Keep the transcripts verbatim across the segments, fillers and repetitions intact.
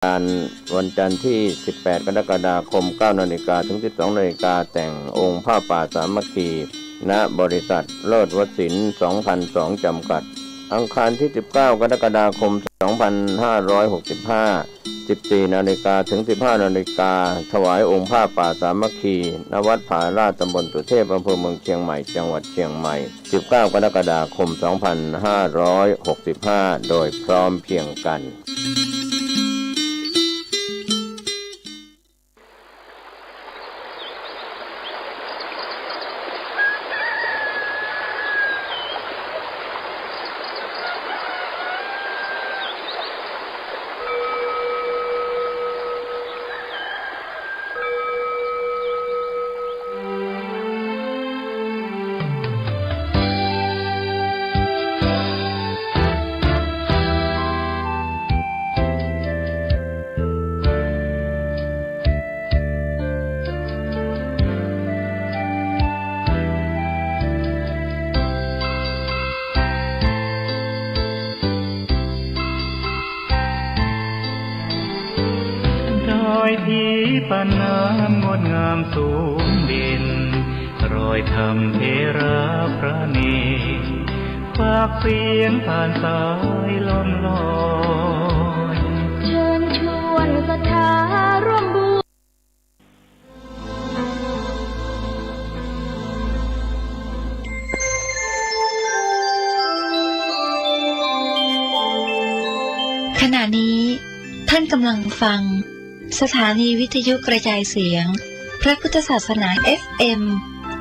การวันจันทร์ที่สิบแปดกรกฎาคมเก้านาฬิกาถึงสิบสองนาฬิกา แต่งองค์ผ้าป่าสามัคคี ณ บริษัทเลิศวสินทร์สองพันสอง จำกัด อังคารที่สิบเก้ากรกฎาคมสองพันห้าร้อยหกสิบห้า สิบสี่นาฬิกาถึงสิบห้านาฬิกา ถวายองค์ผ้าป่าสามัคคี ณ วัดผาลาด ตำบลสุเทพ อำเภอเมืองเชียงใหม่ จังหวัดเชียงใหม่ สิบเก้ากรกฎาคมสองพันห้าร้อยหกสิบห้า โดยพร้อมเพรียงกัน ดอยผีปานน้ำงดงามสูงเด่น รอยธรรมเถระพระเณร ฝากเสียงผ่านสายล่องลอย เชิญชวนศรัทธาร่วมบุญ ขณะนี้ท่านกำลังฟังสถานีวิทยุกระจายเสียงพระพุทธศาสนา เอฟเอ็ม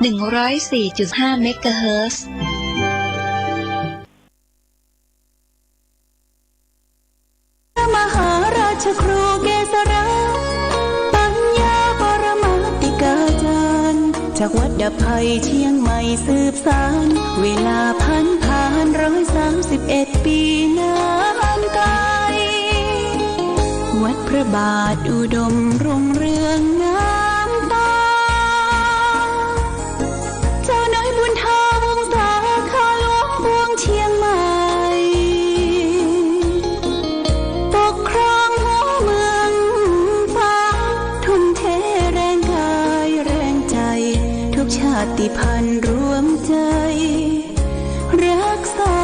หนึ่งร้อยสี่จุดห้า เมกะเฮิรตซ์ มหาราชครูเกษรา ปัญญาปรมาติกาจารย์ จากวัดดับภัยเชียงใหม่สืบสาน เวลาผันผานร้อยสามสิบเอ็ดปีนานไกล วัดพระบาทอุดมรุ่งเรืองงามตา เจ้าน้อยบุญธาวงศา ข้าหลวงปวงเชียงใหม่ ปกครองหัวเมืองฟ้า ทุ่มเทแรงกายแรงใจ ทุกชาติพันธุ์รวมใจ รักษา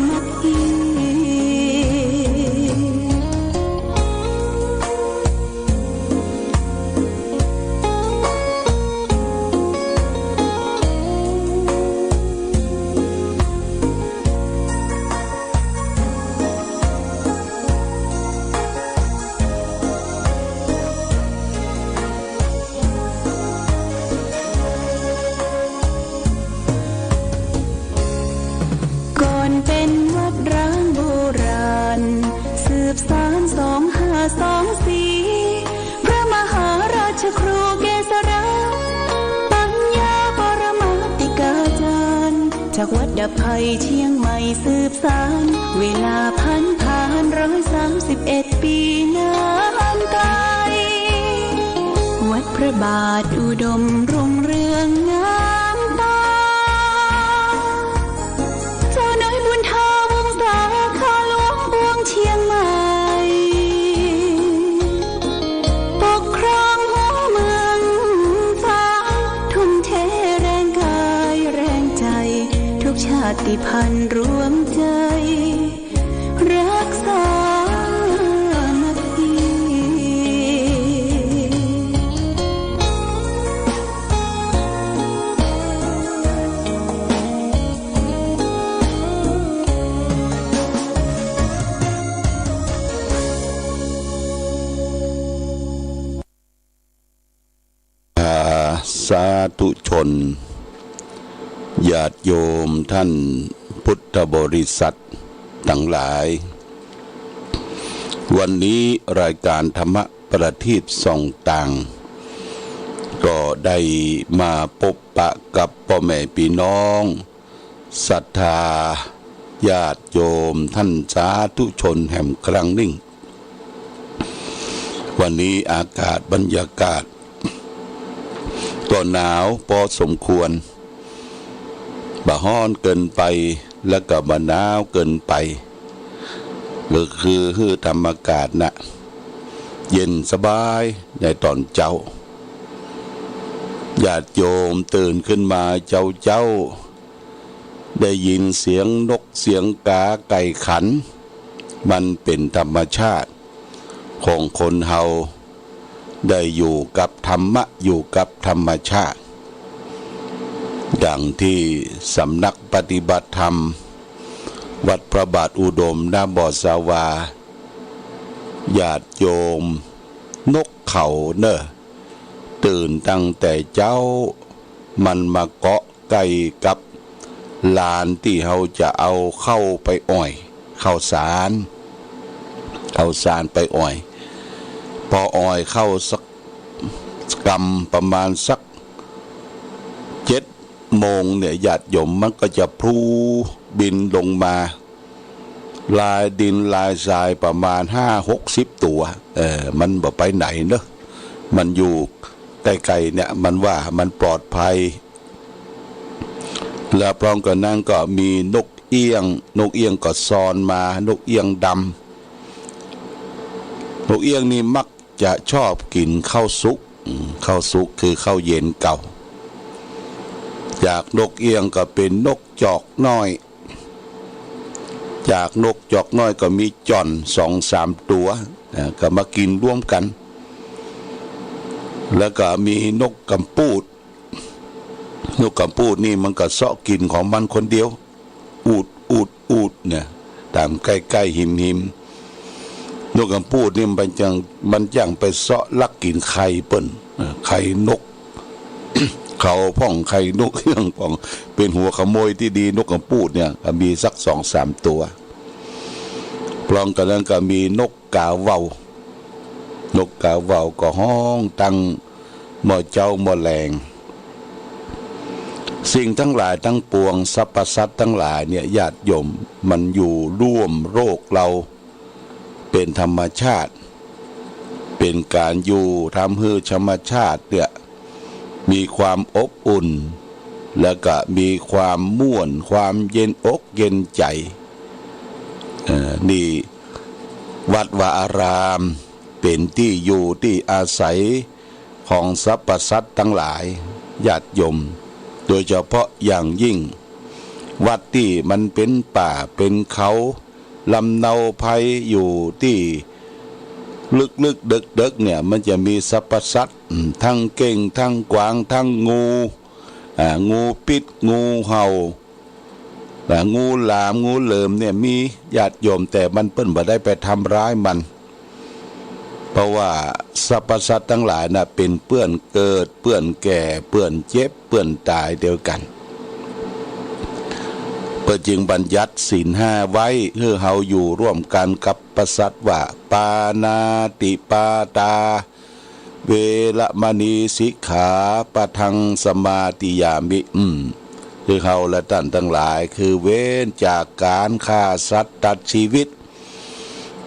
มัคคี ก่อนเป็นวัดร้างโบราณ สืบสานสองห้าสองสี่ พระมหาราชครูเกษรา ปัญญาปรมาติกาจารย์ จากวัดดับภัยเชียงใหม่สืบสาน เวลาผันผานร้อยสามสิบเอ็ดปีนานไกล วัดพระบาทอุดมรุ่งเรืองงามตา เจ้าน้อยบุญธาวงศา ข้าหลวงปวงเชียงใหม่ ปกครองหัวเมืองฟ้า ทุ่มเทแรงกายแรงใจ ทุกชาติพันธุ์รวมใจ รักษามัคคี อ่า สาธุชน ญาติโยมท่านพุทธบริษัททั้งหลาย วันนี้รายการธรรมประทีปส่องต่าง ก็ได้มาปบปะกับป้อแม่ปี้น้อง ศรัทธาญาติโยมท่านสาธุชนแหมครั้งนึ่ง วันนี้อากาศบรรยากาศก็หนาวพอสมควร บ่ฮ้อนเกินไป และก็บ่หนาวเกินไป ก็คือหื้อธรรมากาศน่ะ เย็นสบายในต๋อนเจ๊า ญาติโยมตื่นขึ้นมาเจ๊าๆ ได้ยินเสียงนกเสียงกาไก่ขัน มันเป๋นธรรมชาติของคนเฮา ได้อยู่กับธรรมะ อยู่กับธรรมชาติ ดังตี้สำนักปฏิบัติธรรม วัดพระบาทอุดม ณ บ่อสาวา ญาติโยม นกเขาเน่อ ตื่นตั้งแต่เจ๊า มันมาเกาะ ใก้กับลานตี้เฮาจะเอาข้าวไปอ่อย ข้าวสาร ข้าวสารไปอ่อย ปออ่อยข้าวสักกำ ประมาณสักเจ็ดโมงเนี่ย ญาติโยม มันก็จะพลูบินลงมา ลายดินลายทรายประมาณห้าหกสิบตั๋ว เออ มันบ่ไปไหนเนอะ มันอยู่ใก้ๆ เนี่ย มันว่ามันปลอดภัย แล้วพร้อมกั๋นนั้นก็มีนกเอี้ยง นกเอี้ยงก็ซอนมา นกเอี้ยงดำ นกเอี้ยงนี่มักจะชอบกิ๋นข้าวสุก อืม ข้าวสุกคือข้าวเย็นเก่า จากนกเอี้ยงก็เป๋นนกจอกน้อย จากนกจอกน้อยก็มีจ่อนสองสามตั๋ว อ่า ก็มากิ๋นร่วมกั๋น แล้วก็มีนกก๋ำปูด นกก๋ำปูดนี่มันก็เซาะกิ๋นของมันคนเดียว อูด อูด อูดเนี่ย ต๋ามใก้ๆ หิมๆ นกก๋ำปูดนี่มันจั้ง มันจั้งไปเซาะลักกิ๋นไข่เปิ้น เออ ไข่นกเขาพ่อง ไข่นกเอี้ยงพ่อง เป๋นหัวขโมยตี้ดี นกก๋ำปูดเนี่ย ก็มีสักสองสามตั๋ว พร้อมกั๋นนั้นก็มีนกกาเว่า นกกาเว่าก็ฮ้องตั้ง เมื่อเจ๊าเมื่อแลง สิ่งตังหลายตังปวง สรรพสัตว์ตังหลายเนี่ย ญาติโยม มันอยู่ร่วมโลกเฮา เป๋นธรรมชาติ เป๋นก๋านอยู่ ทำหื้อธรรมชาติเนี่ย มีความอบอุ่น แล้วก็มีความม่วน ความเย็นอกเย็นใจ๋ เอ่อ นี่วัดวาอาราม เป๋นตี้อยู่ตี้อาศัยของสรรพสัตว์ตังหลาย ญาติโยม โดยเฉพาะอย่างยิ่ง วัดตี้มันเป๋นป่าเป๋นเขา ลำเนาไพร อยู่ตี้ลึกๆ เดิ็กๆ เนี่ย มันจะมีสรรพสัตว์ อืม ตึงเก้ง ตึงกวาง ตึงงู อ่า งูปิ๊ด งูเห่า อ่า งูหลาม งูเหลิมเนี่ยมี ญาติโยม แต่มันเปิ้นบ่ได้ไปทำร้ายมัน เพราะว่าสรรพสัตว์ตังหลายน่ะ เป๋นเปื้อนเกิด เปื้อนแก่ เปื้อนเจ็บ เปื้อนต๋ายเดียวกั๋น เปิ้นจึงบัญญัติศีลห้าไว้ หื้อเฮาอยู่ร่วมกั๋นกับประสัตว์ว่า ปาณาติปาตา เวระมะณี สิกขาปะทัง สมาธิยามิ อืม หื้อเฮาและต้านตังหลาย คือเว้นจากก๋านฆ่าสัตว์ตัดชีวิต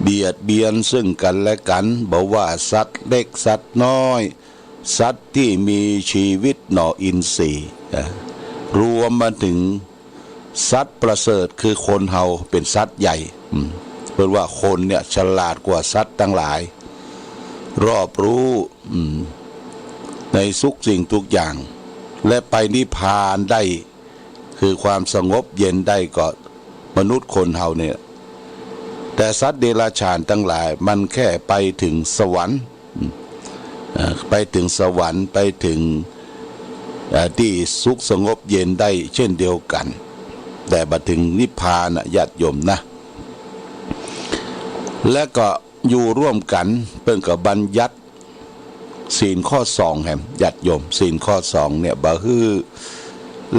เบียดเบียนซึ่งกั๋นและกั๋น บ่ว่าสัตว์เล็กสัตว์น้อย สัตว์ตี้มีชีวิตหนออินทรีย์ นะ รวมมาเถิงสัตว์ประเสริฐคือคนเฮาเป๋นสัตว์ใหญ่ อืม เปิ้นว่าคนเนี่ยฉลาดกว่าสัตว์ตังหลาย รอบรู้ อืม ในทุกสิ่งทุกอย่าง และไปนิพพานได้ คือความสงบเย็นได้ก็มนุษย์คนเฮาเนี่ย แต่สัตว์เดรัจฉานตังหลายมันแค่ไปเถิงสวรรค์ อืม เอ่อ ไปเถิงสวรรค์ ไปเถิง เอ่อ ตี้สุขสงบเย็นได้เช่นเดียวกั๋น แต่บ่เถิงนิพพานนะ ญาติโยมนะ และก็อยู่ร่วมกั๋น เปิ้นก็บัญญัติ ศีลข้อสองแหม ญาติโยม ศีลข้อสองเนี่ย บ่หื้อ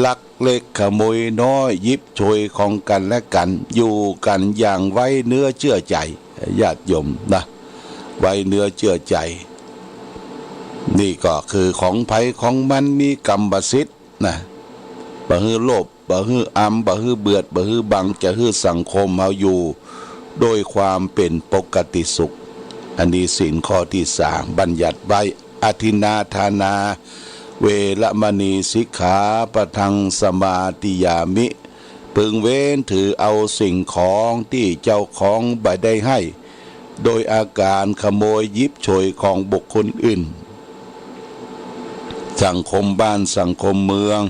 ลักเล็กขโมยน้อย หยิบฉวยของกั๋นและกั๋น อยู่กั๋นอย่างไว้เนื้อเจื้อใจ๋ ญาติโยมนะ ไว้เนื้อเจื้อใจ๋ นี่ก็คือของใผของมัน มีกรรมสิทธิ์นะ บ่หื้อโลภ บ่หื้ออำ บ่หื้อเบือด บ่หื้อบัง จะหื้อสังคมเฮาอยู่โดยความเป๋นปกติสุข อันนี้ศีลข้อตี้สาม บัญญัติไว้ อทินนาทานา เวระมะณี สิกขาปะทัง สมาธิยามิ พึงเว้นถือเอาสิ่งของตี้เจ้าของบ่ได้ให้ โดยอาการขโมยหยิบฉวยของบุคคลอื่น สังคมบ้านสังคมเมือง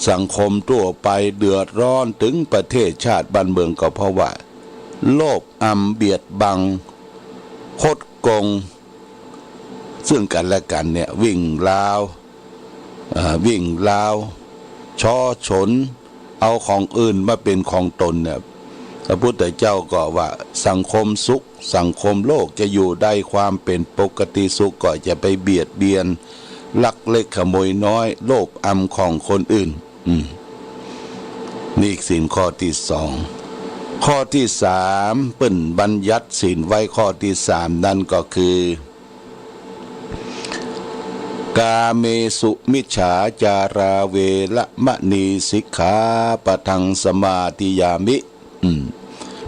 สังคมทั่วไปเดือดร้อน เถิงประเทศชาติบ้านเมืองก็เพราะว่า โลภอำเบียดบัง คดโกง ซึ่งกันและกันเนี่ย วิ่งราว เอ่อ วิ่งราว ฉ้อฉล เอาของอื่นมาเป๋นของตนเนี่ย พระพุทธเจ้าก็ว่า สังคมสุข สังคมโลกจะอยู่ได้ความเป๋นปกติสุข ก็จะไปเบียดเบียน ลักเล็กขโมยน้อย โลภอำของคนอื่น อืม นี่ศีลข้อตี้สอง ข้อตี้สาม เปิ้นบัญญัติศีลไว้ข้อตี้สามนั้นก็คือ กาเมสุมิจฉาจารา เวระมะณี สิกขาปะทัง สมาธิยามิ อืม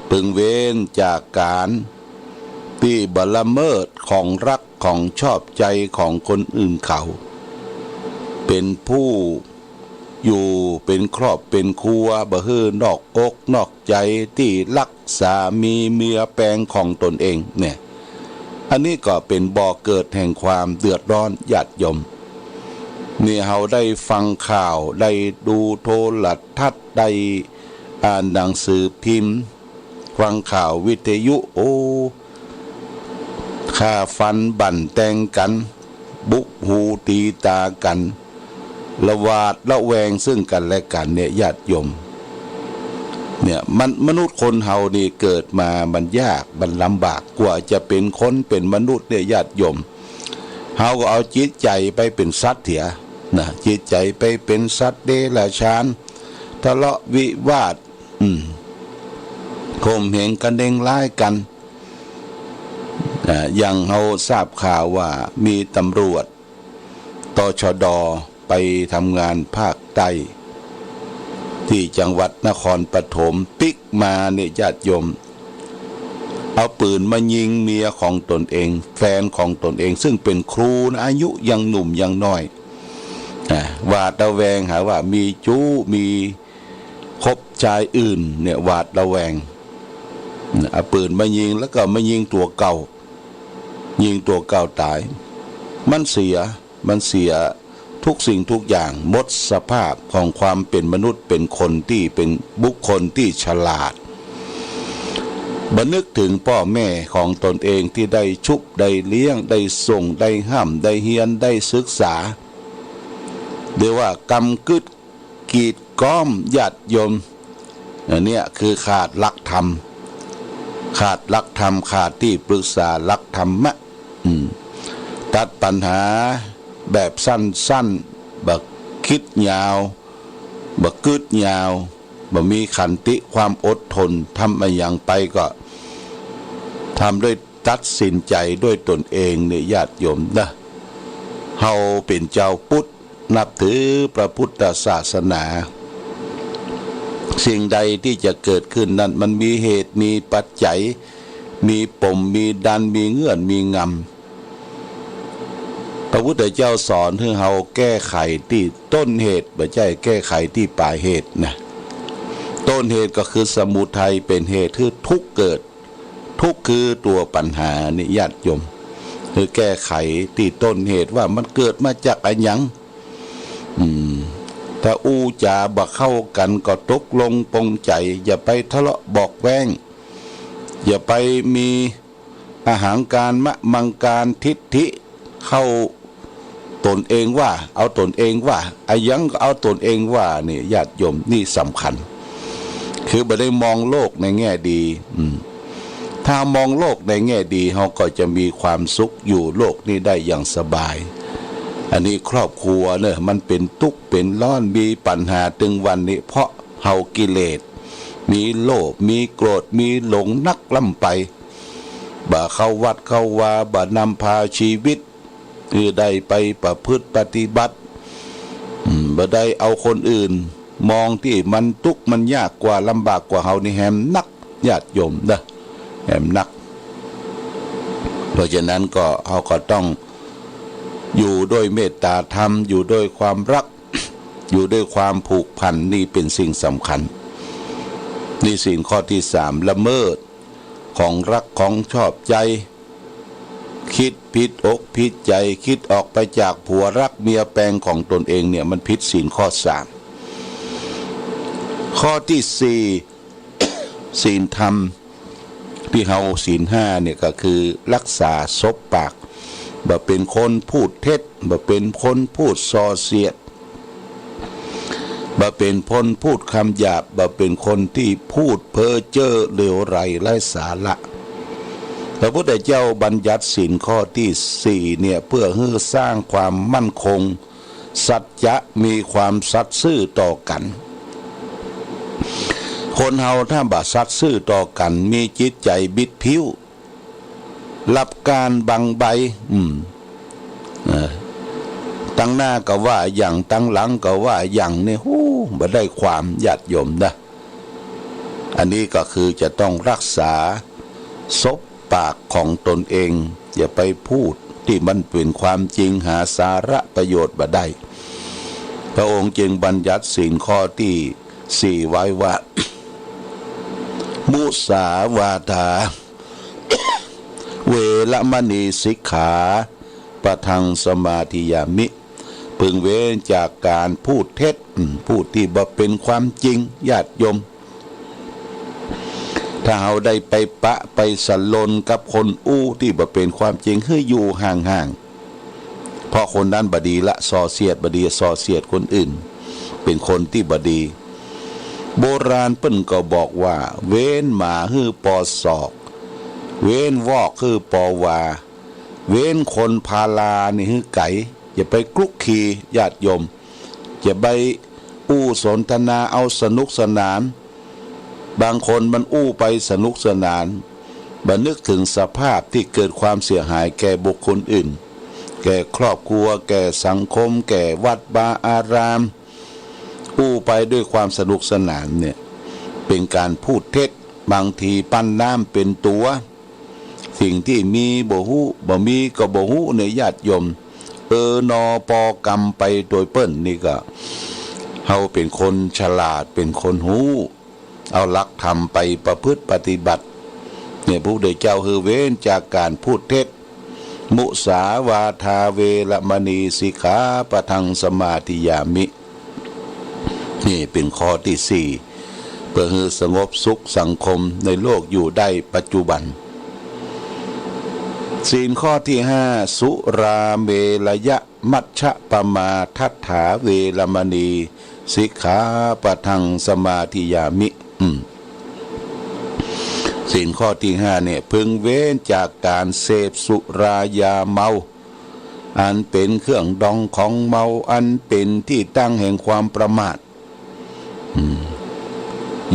พึงเว้นจากก๋านตี้บ่ละเมิดของรักของชอบใจ๋ของคนอื่นเขา เป๋นผู้อยู่เป๋นครอบเป๋นครัว บ่หื้อนอกอกนอกใจ๋ตี้รักสามีเมียแปงของตนเองเนี่ย อันนี้ก็เป๋นบ่อเกิดแห่งความเดือดร้อนญาติโยม นี่เฮาได้ฟังข่าว ได้ดูโทรทัศน์ ได้อ่านหนังสือพิมพ์ ฟังข่าววิทยุ โอ้ ฆ่าฟันบั่นแตงกั๋น บุกหูตี๋ต๋ากั๋น ละหวาดระแวงซึ่งกันและกั๋นเนี่ยญาติโยม เนี่ยมัน มนุษย์คนเฮานี่เกิดมามันยาก มันลำบาก กว่าจะเป๋นคนเป๋นมนุษย์เนี่ยญาติโยม เฮาก็เอาจิตใจ๋ไปเป๋นสัตว์เสียนะ จิตใจ๋ไปเป๋นสัตว์เดรัจฉาน ทะเลาะวิวาท อืม ข่มเหงคะเน็งร้ายกั๋น อ่า อย่างเฮาทราบข่าวว่ามีตำรวจ ตชด. ไปทำงานภาคใต้ ตี้จังหวัดนครปฐม ปิ๊กมาเนี่ยญาติโยม เอาปืนมายิงเมียของตนเอง แฟนของตนเอง ซึ่งเป๋นครูนะ อายุยังหนุ่มยังน้อย อ่า หวาดระแวงหาว่ามีจู๊ มีคบชายอื่นเนี่ย หวาดระแวง เอาปืนมายิง แล้วก็มายิงตั๋วเก่า ยิงตั๋วเก่าต๋าย มันเสีย มันเสียทุกสิ่งทุกอย่าง หมดสภาพของความเป๋นมนุษย์ เป๋นคนตี้ เป๋นบุคคลตี้ฉลาด บ่นึกเถิงป้อแม่ของตนเองตี้ได้ชุบ ได้เลี้ยง ได้ส่ง ได้ฮ่ำ ได้เฮียน ได้ศึกษา เรียกว่ากำกึด กีดก๊อมญาติโยม อันเนี้ยคือขาดหลักธรรม ขาดหลักธรรม ขาดตี้ปรึกษาหลักธรรมะ อืม ตัดปัญหาแบบสั้นๆ บ่กึ๊ดยาว บ่กึ๊ดยาว บ่มีขันติความอดทน ทำอะหยังไปก็ทำด้วย ตัดสินใจ๋ด้วยตนเองเนี่ยญาติโยมนะ เฮาเป๋นจาวพุทธ นับถือพระพุทธศาสนา สิ่งใดตี้จะเกิดขึ้นนั้น มันมีเหตุ มีปัจจัย มีปม มีดัน มีเงื่อน มีงำ พระพุทธเจ้าสอนหื้อเฮาแก้ไขตี้ต้นเหตุ บ่ใจ้แก้ไขตี้ปลายเหตุนะ ต้นเหตุก็คือสมุทัยเป๋นเหตุหื้อทุกข์เกิด ทุกข์คือตั๋วปัญหานี่ญาติโยม คือแก้ไขตี้ต้นเหตุว่ามันเกิดมาจากอะหยัง อืม ถ้าอู้จ๋าบ่เข้ากั๋นก็ตกลงปลงใจ๋ อย่าไปทะเลาะเบาะแว้ง อย่าไปมีอหังการ มะมังการ ทิฏฐิ เข้าตนเองว่า เอาตนเองว่า อะหยังก็เอาตนเองว่า นี่ญาติโยม นี่สำคัญ คือบ่ได้มองโลกในแง่ดี อืม ถ้ามองโลกในแง่ดี เฮาก็จะมีความสุขอยู่โลกนี้ได้อย่างสบาย อันนี้ครอบครัวเนอะ มันเป๋นตุ๊กข์เป๋นร้อน มีปัญหาตึงวันนี้ เพราะเฮากิเลส มีโลภ มีโกรธ มีหลงนักล้ำไป บ่เข้าวัดเข้าวา บ่นำพาชีวิต คือได้ไปประพฤติปฏิบัติ อืม บ่ได้เอาคนอื่น มองตี้มันตุ๊กข์มันยากกว่า ลำบากกว่าเฮานี่แหมนัก ญาติโยมเนอะ แหมนัก เพราะฉะนั้นก็ เฮาก็ต้องอยู่ด้วยเมตตาธรรม อยู่ด้วยความรัก อยู่ด้วยความผูกพัน นี่เป๋นสิ่งสำคัญ นี่ศีลข้อตี้สาม ละเมิดของฮักของชอบใจ๋ กึ๊ดผิดอกผิดใจ๋ กึ๊ดออกไปจากผัวฮักเมียแปงของตนเองเนี่ย มันผิดศีลข้อสาม ข้อตี้สี่ ศีลธรรมตี้เฮา ศีลห้าเนี่ยก็คือฮักษาสบปาก บ่เป๋นคนพูดเท็จ บ่เป๋นคนพูดส่อเสียด บ่เป๋นคนพูดกำหยาบ บ่เป๋นคนตี้พูดเพ้อเจ้อเลวไหลไร้สาระ พระพุทธเจ้าบัญญัติศีลข้อตี้สี่เนี่ย เปื้อหื้อสร้างความมั่นคง สัจจะ มีความสัตย์ซื่อต่อกั๋น คนเฮาถ้าบ่สัตย์ซื่อต่อกั๋น มีจิตใจ๋บิดผิ้ว ลับก้านบังใบ อืม เออ ตังหน้าก็ว่าอะหยัง ตังหลังก็ว่าอะหยังเนี่ย ฮู้ บ่ได้ความ ญาติโยมนะ อันนี้ก็คือจะต้องฮักษาสบปากของตนเอง อย่าไปพูดตี้มันเป๋นความจริง หาสาระประโยชน์บ่ได้ พระองค์จึงบัญญัติศีลข้อตี้สี่ไว้ว่า มุสาวาทา เวระมณี สิกขาปะทัง สมาธิยามิ พึงเว้นจากก๋านพูดเท็จ อืม พูดตี้บ่เป๋นความจริง ญาติโยม ถ้าเฮาได้ไปปะไปสะหลนกับคนอู้ตี้บ่เป๋นความจริง หื้ออยู่ห่างๆ เพราะคนนั้นบ่ดีละ ส่อเสียด บ่ดีส่อเสียดคนอื่น เป๋นคนตี้บ่ดี โบราณเปิ้นก็บอกว่า เว้นหมาหื้อปอศอก เว้นวอกหื้อปอวา เว้นคนพาลานี่หื้อไก๋ อย่าไปคลุกคลี ญาติโยม อย่าไปอู้สนทนาเอาสนุกสนาน บางคนมันอู้ไปสนุกสนาน บ่นึกเถิงสภาพตี้เกิดความเสียหายแก่บุคคลอื่น แก่ครอบครัว แก่สังคม แก่วัดวาอาราม อู้ไปด้วยความสนุกสนานเนี่ย เป๋นก๋านพูดเท็จ บางทีปั้นน้ำเป๋นตั๋ว สิ่งตี้มีบ่ฮู้ บ่มีก็บ่ฮู้เนี่ย ญาติโยม เออนอปอกำไปโตยเปิ้น นี่ก็ เฮาเป๋นคนฉลาด เป๋นคนฮู้ เอาหลักธรรมไปประพฤติปฏิบัติ เนี่ย พระพุทธเจ้าหื้อเว้นจากก๋านพูดเท็จ มุสาวาทา เวระมณี สิกขาปะทัง สมาธิยามิ นี่เป๋นข้อตี้สี่ เปื้อหื้อสงบสุขสังคมในโลกอยู่ได้ปัจจุบัน ศีลข้อตี้ห้า สุราเมรยมัชฌปมาทัฏฐา เวระมณี สิกขาปะทัง สมาธิยามิ อืม ศีลข้อตี้ห้าเนี่ย พึงเว้นจากก๋านเสพสุรายาเมา อันเป๋นเครื่องดองของเมา อันเป๋นตี้ตั้งแห่งความประมาท อืม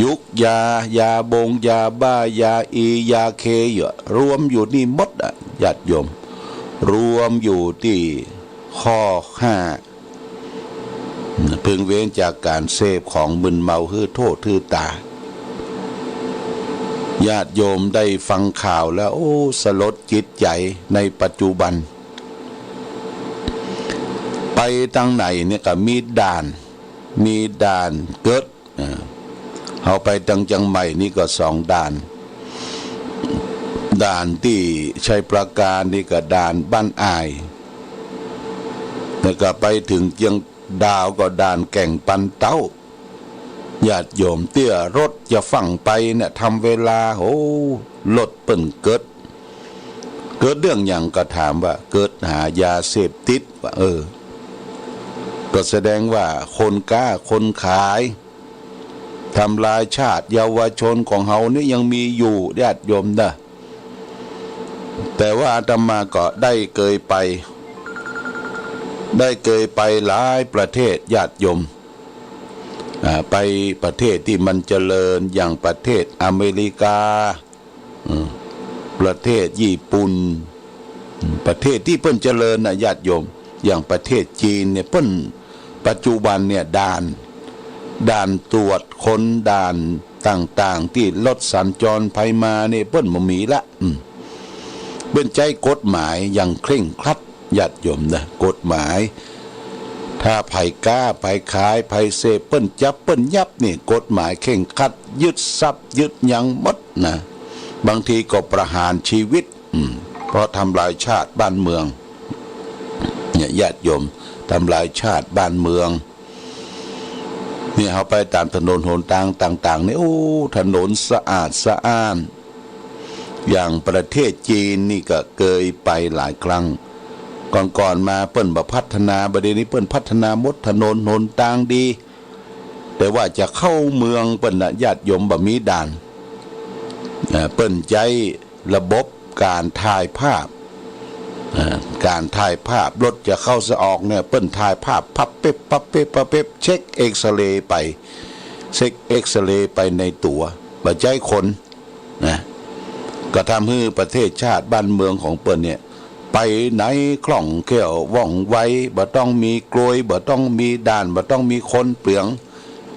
ยุกยา ยาบง ยาบ้า ยาอี ยาเค เยอะ รวมอยู่นี่หมดอะ ญาติโยม รวมอยู่ตี้ข้อห้า พึงเว้นจากก๋านเสพของมึนเมาหื้อโทษหื้อต๋า ญาติโยมได้ฟังข่าวแล้ว โอ้ สลดจิตใจ๋ในปัจจุบัน ไปตางไหนเนี่ยก็มีด่าน มีด่านเกิด เออ เฮาไปตางเจียงใหม่นี่ก็สองด่าน ด่านตี้ชัยปราการนี่ก็ด่านบ้านอ่าย แล้วก็ไปเถิงเจียงดาวก็ด่านแก่งปันเต๊า ญาติโยม เตื้อรถจะฟั่งไปเนี่ย ทำเวลา โห รถเปิ้นเกิด เกิดเรื่องหยังก็ถามว่า เกิดหายาเสพติด ว่า เออ ก็แสดงว่าคนก๊าคนขาย ทำลายชาติเยาวชนของเฮานี่ยังมีอยู่ ญาติโยมนะ แต่ว่าอาตมาก็ได้เกยไป ได้เกยไปหลายประเทศ ญาติโยม อ่า ไปประเทศตี้มันเจริญ อย่างประเทศอเมริกา อืม ประเทศญี่ปุ่น อืม ประเทศตี้เปิ้นเจริญน่ะ ญาติโยม อย่างประเทศจีนเนี่ย เปิ้น ปัจจุบันเนี่ย ด่าน ด่านตรวจคน ด่านต่างๆ ตี้รถสัญจรไปมาเนี่ย เปิ้นบ่มีละ อืม เปิ้นใจ๊กฎหมายอย่างเคร่งครัด ญาติโยมนะ กฎหมาย ถ้าใผกล้า ใผขาย ใผเสพ เปิ้นจับ เปิ้นยับนี่ กฎหมายเคร่งครัด ยึดทรัพย์ ยึดหยังหมดนะ บางทีก็ประหารชีวิต อืม เพราะทำลายชาติบ้านเมือง เนี่ย ญาติโยม ทำลายชาติบ้านเมือง เนี่ย เฮาไปต๋ามถนนหนตางต่างๆ นี่ โอ้ ถนนสะอาดสะอ้าน อย่างประเทศจีนนี่ก็เกยไปหลายครั้ง ก่อนๆ มาเปิ้นบ่พัฒนา บ่าเดี่ยวนี้เปิ้นพัฒนาหมด ถนนหนตางดี แต่ว่าจะเข้าเมืองเปิ้นน่ะ ญาติโยม บ่มีด่าน เอ่อ เปิ้นใจ๊ระบบก๋านถ่ายภาพ เอ่อ ก๋านถ่ายภาพ รถจะเข้าจะออกเนี่ย เปิ้นถ่ายภาพ ปั๊บเป๊บ ปั๊บเป๊บ ปั๊บเป๊บ เช็คเอกซเรย์ไป เช็คเอกซเรย์ไปในตั๋ว บ่ใจ๊คน นะ ก็ทำหื้อประเทศชาติบ้านเมืองของเปิ้นเนี่ย ไปไหนคล่องแคล่วว่องไว บ่ต้องมีกลวย บ่ต้องมีด่าน บ่ต้องมีคนเปือง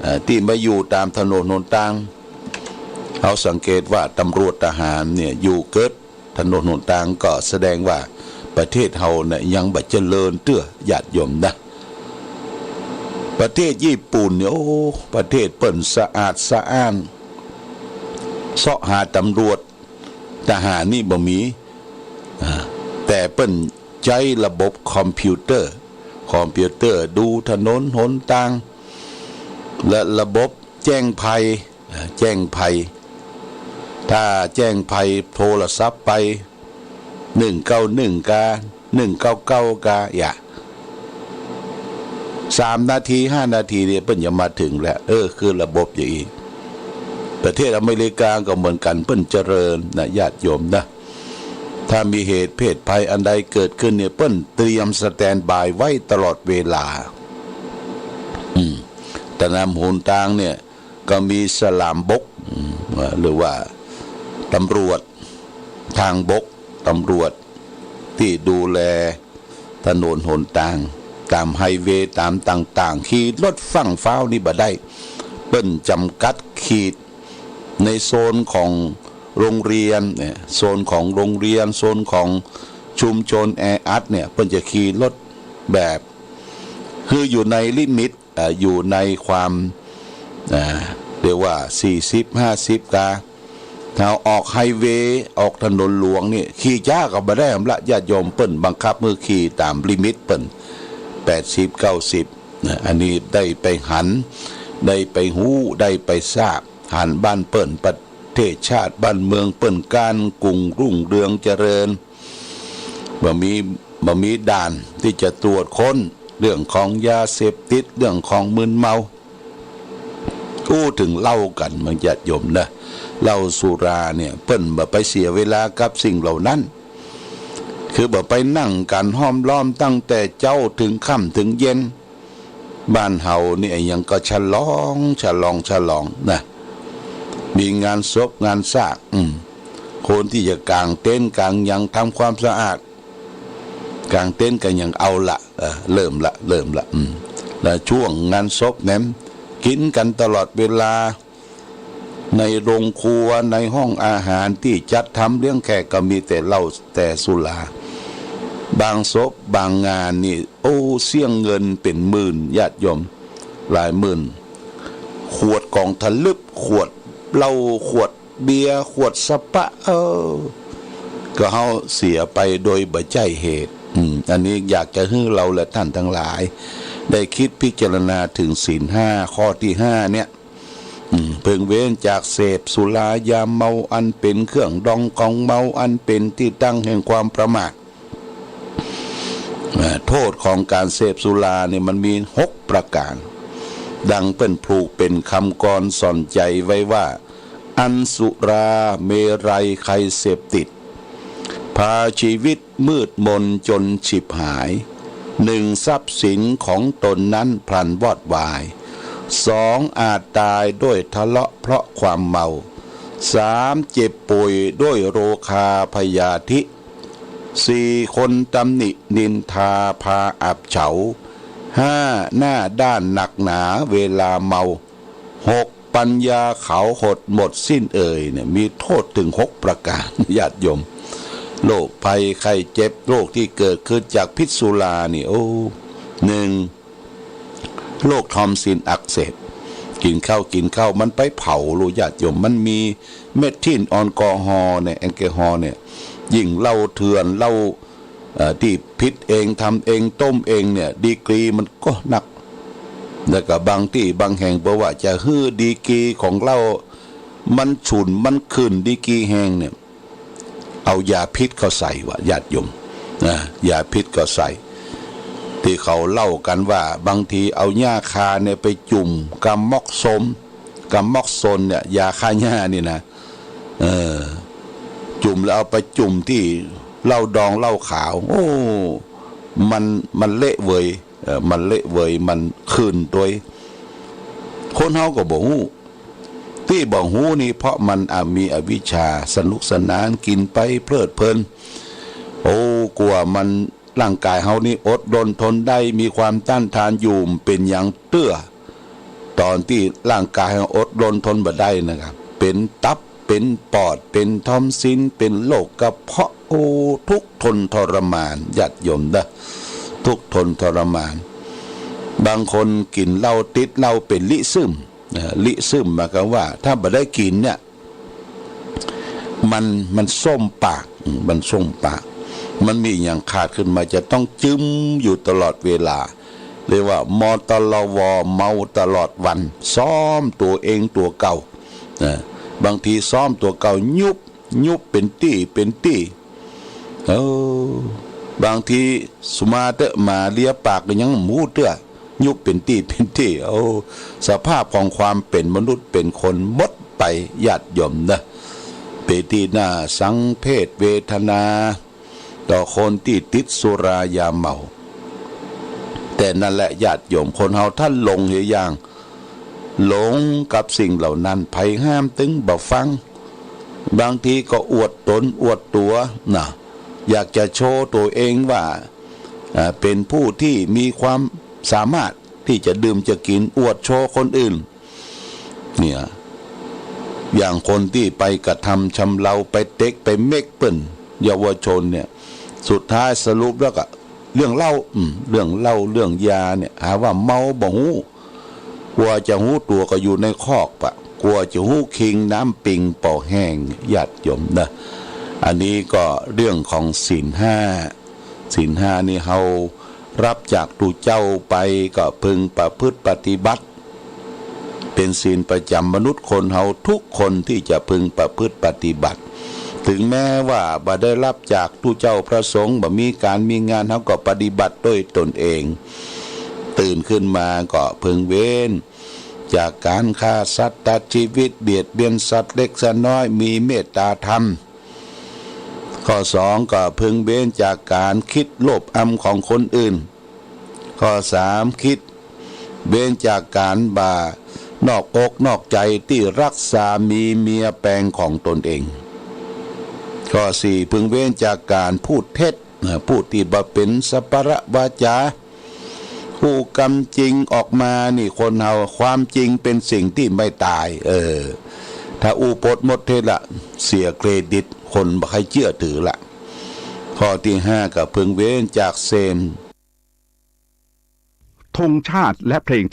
เอ่อ ตี้มาอยู่ต๋ามถนนหนตาง เฮาสังเกตว่าตำรวจทหารเนี่ย อยู่เกิดถนนหนตาง ก็แสดงว่าประเทศเฮาเนี่ยยังบ่เจริญเตื้อ ญาติโยมนะ ประเทศญี่ปุ่นเนี่ย โอ้ ประเทศเปิ้นสะอาดสะอ้าน เซาะหาตำรวจทหารนี่บ่มี อ่า แต่เปิ้นใจ๊ระบบคอมพิวเตอร์ คอมพิวเตอร์ดูถนนหนตาง และระบบแจ้งภัย อ่า แจ้งภัย ถ้าแจ้งภัยโทรศัพท์ไป หนึ่งเก้าหนึ่ง กา หนึ่งเก้าเก้า กา อย่า สามนาที ห้านาทีเนี่ย เปิ้นจะมาถึงแล้ว เออ คือระบบอย่างอี้ ประเทศอเมริกาก็เหมือนกั๋น เปิ้นเจริญนะ ญาติโยมนะ ถ้ามีเหตุเพศภัยอันใดเกิดขึ้นเนี่ย เปิ้นเตรียมสแตนด์บายไว้ตลอดเวลา อืม ถนนหนตางเนี่ย ก็มีสลามบก อืม หรือว่าตำรวจทางบก ตำรวจตี้ดูแลถนนหนตาง ต๋ามไฮเวย์ ต๋ามต่างๆ ขี่รถฟั่งฟ้าวนี่บ่ได้ เปิ้นจ๋ำกัดขีด ในโซนของโรงเรียนเนี่ย โซนของโรงเรียน โซนของชุมชนแออัดเนี่ย เปิ้นจะขี่รถแบบ คืออยู่ในลิมิต เอ่อ อยู่ในความ เอ่อ เรียกว่า สี่สิบ ห้าสิบ กา ถ้าออกไฮเวย์ ออกถนนหลวงนี่ ขี่จ๊าก็บ่ได้ ละ ญาติโยม เปิ้นบังคับหื้อขี่ต๋ามลิมิตเปิ้น แปดสิบ เก้าสิบ นะ อันนี้ได้ไปหัน ได้ไปฮู้ ได้ไปทราบ หันบ้านเปิ้น ประเทศชาติบ้านเมืองเปิ้น ก๋านกุ่งรุ่งเรืองเจริญ บ่มี บ่มีด่านตี้จะตรวจค้นเรื่องของยาเสพติด เรื่องของมึนเมา อู้เถิงเหล้ากั๋น บางญาติโยมนะ เหล้าสุราเนี่ย เปิ้นบ่ไปเสียเวลากับสิ่งเหล่านั้น คือบ่ไปนั่งกั๋นห้อมล้อมตั้งแต่เจ๊าเถิงค่ำเถิงเย็น บ้านเฮานี่อะหยังก็ฉลอง ฉลอง ฉลองนะ มีงานศพ งานซาก อืม คนตี้จะก๋างเต็นท์ก๋างหยัง ทำความสะอาด ก๋างเต็นท์ก็ยังเอาละ เออ เริ่มละ เริ่มละ อืม แล้วช่วงงานศพแหนม กิ๋นกั๋นตลอดเวลา ในโรงครัว ในห้องอาหารตี้จัดทำเลี้ยงแขกก็มีแต่เหล้าแต่สุรา บางศพบางงานนี่ โอ้ เสี้ยงเงินเป๋นหมื่น ญาติโยม หลายหมื่น ขวดก๋องถลึบ ขวดเหล้า ขวดเบียร์ ขวดสปะ เออ ก็เฮาเสียไปโดยบ่ใจ้เหตุ อืม อันนี้อยากจะหื้อเฮาและท่านทั้งหลาย ได้กึ๊ดพิจารณาเถิงศีลห้า ข้อตี้ห้าเนี่ย อืม เพิ่งเว้นจากเสพสุรายาเมา อันเป๋นเครื่องดองของเมา อันเป๋นตี้ตั้งแห่งความประมาท อ่า โต้ษของก๋านเสพสุราเนี่ยมันมีหกประก๋าน ดังเปิ้นผูกเป๋นกำกรสอนใจ๋ไว้ว่า อันสุราเมรัยใครเสพติด พาชีวิตมืดมนจนฉิบหาย หนึ่ง ทรัพย์สินของตนนั้นพลันวอดวาย สอง อาจต๋ายด้วยทะเลาะเพราะความเมา สาม เจ็บป่วยด้วยโรคาพยาธิ สี่ คนตำหนินินทาพาอับเฉา ห้า หน้าด้านหนักหนาเวลาเมา หก ปัญญาเขาหดหมดสิ้นเอ่ยเนี่ย มีโต้ษเถิงหกประก๋าน ญาติโยม โรคภัยไข้เจ็บ โรคตี้เกิดขึ้นจากพิษสุรานี่ โอ้ หนึ่ง โรคทอนซิลอักเสบ กิ๋นข้าว กิ๋นข้าว มันไปเผา ลูกญาติโยม มันมีเมทิลแอลกอฮอล์เนี่ย แอลกอฮอล์เนี่ย ยิ่งเหล้าเถื่อน เหล้า เอ่อ ตี้ผิดเอง ทำเอง ต้มเองเนี่ย ดีกรีมันก็นัก แล้วก็บางตี้บางแห่ง บ่ว่าจะหื้อดีกรีของเหล้ามันฉุน มันขึ้นดีกรีแฮงเนี่ย เอายาพิษเข้าใส่ว่ะ ญาติโยม นะ ยาพิษเข้าใส่ ตี้เขาเล่ากั๋นว่า บางทีเอาหญ้าคาเนี่ยไปจุ่มกาม็อกโซน กาม็อกโซนเนี่ย ยาฆ่าหญ้านี่นะ เออ จุ่มแล้วเอาไปจุ่มตี้เหล้าดอง เหล้าขาว โอ้ มัน มันเละเวย เอ่อ มันเละเวย มันขึ้นตวย คนเฮาก็บ่ฮู้ ตี้บ่ฮู้นี่ เพราะมัน อ่ะ มีอวิชชา สนุกสนาน กิ๋นไปเพลิดเพลิน โอ้ กว่ามัน ร่างกายเฮานี่อดรนทนได้ มีความต้านทานอยู่ เป๋นหยังเตื้อ ต๋อนตี้ร่างกายเฮาอดรนทนบ่ได้นะครับ เป๋นตับ เป๋นปอด เป๋นทอนซิล เป๋นโรคกระเพาะ โอ้ ทุกข์ทนทรมาน ญาติโยมเด้อ ทุกข์ทนทรมาน บางคนกิ๋นเหล้า ติดเหล้า เป๋นลิซึม เอ่อ ลิซึมหมายความว่า ถ้าบ่ได้กิ๋นเนี่ย มัน มันส้มปาก อืม มันส้มปาก มันมีหยังขาดขึ้นมา จะต้องจึ้มอยู่ตลอดเวลา เรียกว่า มตลว เมาตลอดวัน ซ้อมตั๋วเองตั๋วเก่า นะ บางทีซ้อมตั๋วเก่า ยุบ ยุบเป๋นตี้ เป๋นตี้ เออ บางทีสุมาเต๊อะ หมาเลียปากก็ยังบ่ฮู้เตื้อ ยุบเป๋นตี้ เป๋นตี้ โอ้ สภาพของความเป๋นมนุษย์ เป๋นคนหมดไป ญาติโยมเนาะ เป๋นตี้น่าสังเวชเวทนา ต่อคนตี้ติดสุรายาเมา แต่นั้นแหละ ญาติโยม คนเฮาถ้าหลงเหียอย่าง หลงกับสิ่งเหล่านั้น ใผห้ามตึงบ่ฟัง บางทีก็อวดต๋นอวดตั๋วนะ อยากจะโชว์ตั๋วเองว่า อ่า เป๋นผู้ตี้มีความสามารถตี้จะดื่มจะกิ๋น อวดโชว์คนอื่น เนี่ย อย่างคนตี้ไปกระทำชำเรา ไปเต็กไปเม็กเปิ้น เยาวชนเนี่ย สุดท้ายสรุปแล้วก็เรื่องเหล้า อืม เรื่องเหล้า เรื่องยาเนี่ย หาว่าเมาบ่ฮู้ กว่าจะฮู้ตั๋วก็อยู่ในคอกปะ กว่าจะฮู้คิงน้ำปิงปอแห้ง ญาติโยมนะ อันนี้ก็เรื่องของศีลห้า ศีลห้านี่เฮารับจากตุ๊เจ้าไป ก็พึงประพฤติปฏิบัติ เป๋นศีลประจ๋ำมนุษย์คนเฮาทุกคนตี้จะพึงประพฤติปฏิบัติ ถึงแม้ว่าบ่ได้รับจากตุ๊เจ้าพระสงฆ์ บ่มีก๋านมีงาน เฮาก็ปฏิบัติด้วยตนเอง ตื่นขึ้นมาก็พึงเว้นจากก๋านฆ่าสัตว์ตัดจีวิต เบียดเบียนสัตว์เล็กสัตว์น้อย มีเมตตาธรรม ข้อสองก็พึงเว้นจากก๋านกึ๊ดโลภอำของคนอื่น ข้อสามกึ๊ดเว้นจากก๋านบ่านอกอกนอกใจ๋ตี้รักสามีเมียแปงของตนเอง ข้อสี่พึงเว้นจากก๋านพูดเท็จ นะ พูดตี้บ่เป๋นสัปปะวาจา พูดกำจริงออกมานี่ คนเฮา ความจริงเป๋นสิ่งตี้ไม่ต๋าย เออ ถ้าอู้ปดมดเท็จละ เสียเครดิต คนบ่ใค่เจื้อถือละ ข้อตี้ห้าก็พึงเว้นจากเสพ ธงชาติและเพลงชาติ